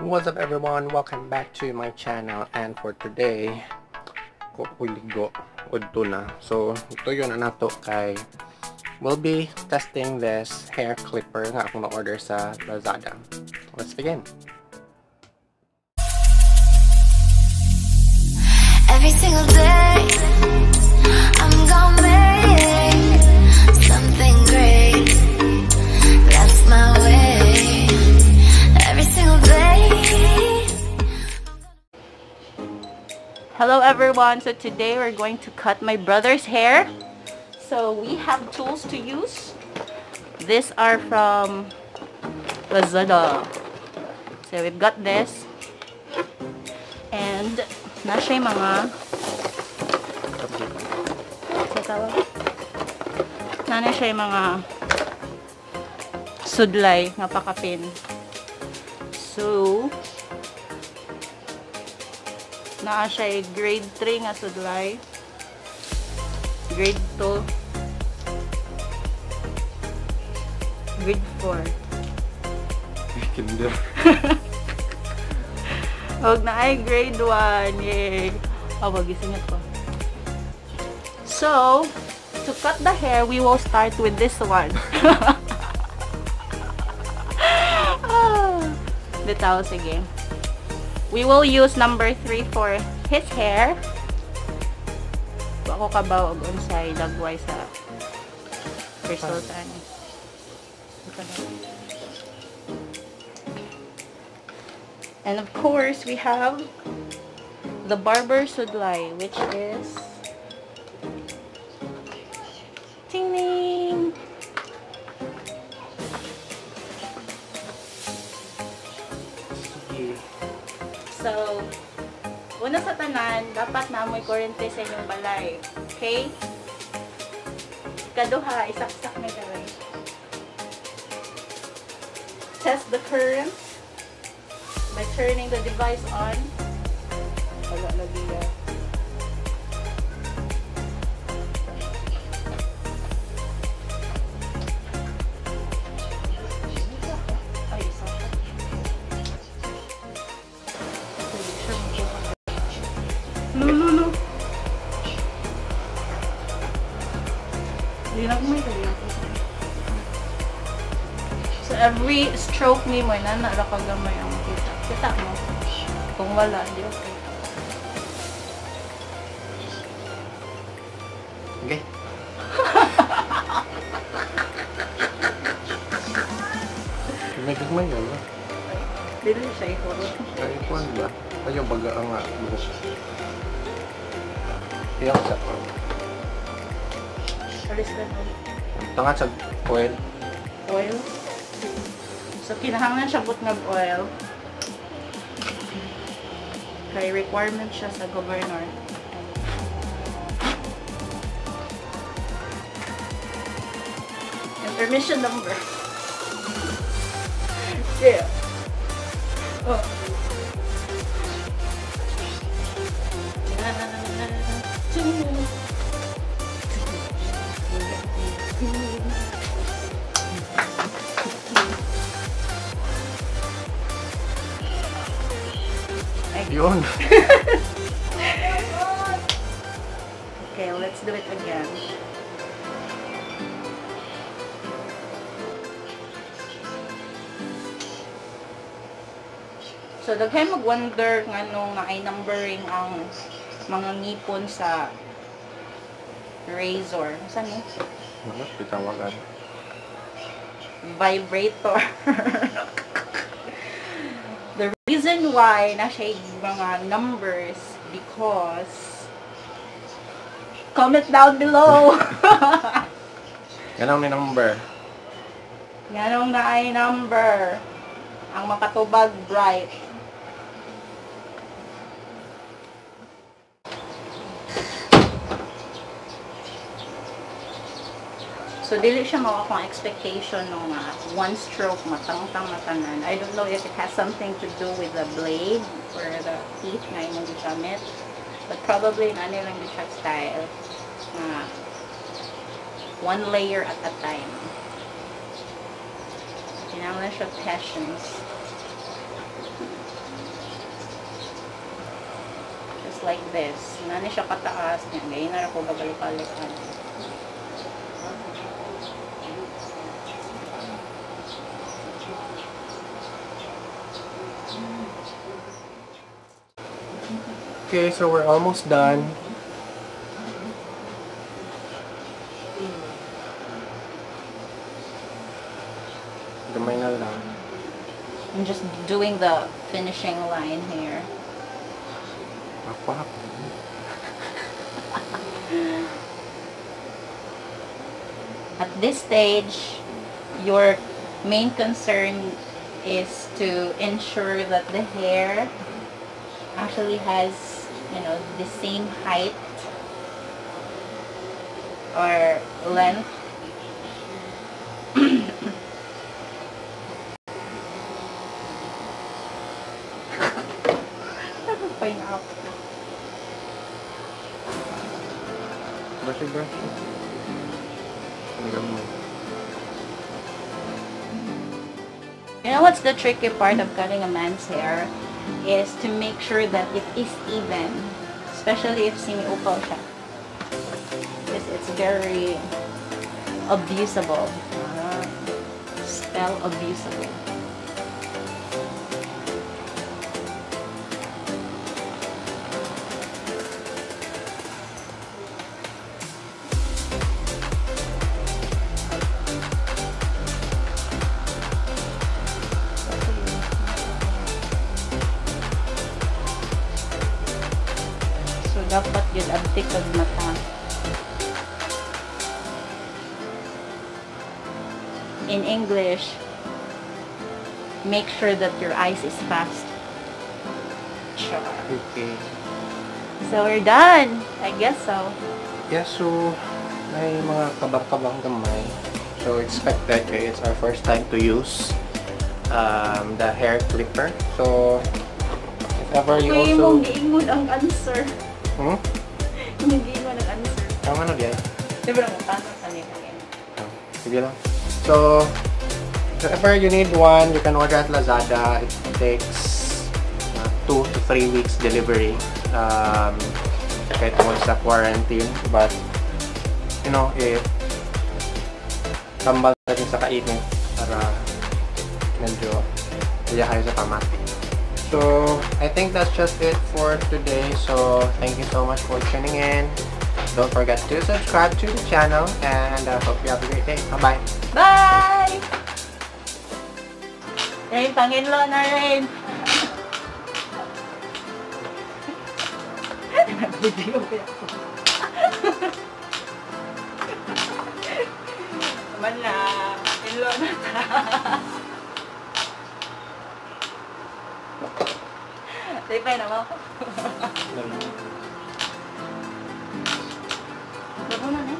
What's up everyone? Welcome back to my channel, and for today ko ligo udto na. So tuyo na nato kay we'll be testing this hair clipper nga akong na-order sa Lazada. Let's begin. Every single day I'm gonna make something great. That's my way. Every single day. Hello everyone. So today we're going to cut my brother's hair. So we have tools to use. These are from Lazada. So we've got this. And na siya yung mga na siya yung mga sudlay nga pakapin. So naa siya grade 3 nga sudlay, grade 2, grade 4. Kinder. Huwag na ay grade 1. Yay! Oh, wag gisingit ko. So, to cut the hair, we will start with this one. Bitaw, sige. We will use number 3 for his hair. Ako kabaw og unsay dagway sa resulta ani. And of course, we have the barber sudlay, which is ting ting. So, una sa tanan, dapat na amoy kuryente sa inyong balay. Okay? Kaduha, isaksak na gawin. Test the current by turning the device on. Wala lagi yan. Ay, isa pa. Lulu. So every stroke ni mo, na narapagamay ang kita. Kita mo. Kung wala, di okay. Okay. May gagmay yun ba? Dili siya ihurot. Ay, kuwan ba? Ayaw baga ang buhok. Iyak sa Alis na nun. Tangat sa oil. Oil? So, kinahanglan siya but ng oil. Kay requirement siya sa governor. And permission number. Yeah. Oh. Yun. Okay, let's do it again. So, daghay mag-wonder nganong naay numbering ang mga ngipon sa razor. Saan ni? Ano? Pitawagan. Vibrator. The reason why na siya mga numbers because comment down below. Ganong ni number. Ganong na ay number. Ang makatubag bright. So, dili siya mao akong expectation no nga one stroke matangtang matanan. I don't know if it has something to do with the blade or the teeth nga imong gigamit. But probably ano lang di siya style nga one layer at a time. Kinahanglan siya patience. like this. Nani siya kataas. Yan, ganyan na ako babalik-balikan. Okay, so we're almost done. Gamay na lang. I'm just doing the finishing line here. Ako. At this stage, your main concern is to ensure that the hair actually has, you know, the same height or length. Pineapple. Brush it, brush. You know what's the tricky part of cutting a man's hair? Is to make sure that it is even, especially if semi-upaw siya. Because it's very abusable. Spell abusable. So, dapat yun, abtik ang mata. In English, make sure that your eyes is fast. Sure. Okay. So, we're done. I guess so. Yeah, so, may mga kabang-kabang gamay. So, expected kay it's our first time to use the hair clipper. So, if ever you Uy, also... mong giingon ang answer. Hmm? Mong giingon ang answer. Ang ano diay? Diba lang, paano sa nila yan? Oh, sige lang. So, if ever you need one, you can order at Lazada. It takes 2 to 3 weeks delivery. Kahit tungkol sa quarantine. But, you know, eh, tambal natin sa kainin para medyo kaya kayo sa pamati. So, I think that's just it for today. So, thank you so much for tuning in. Don't forget to subscribe to the channel, and I hope you have a great day. Bye-bye. Bye! Rain, panginlo na, Rain. Nag-video kaya ako. Naman na. Inlo na ta. Di pa naman ako. Bago na eh.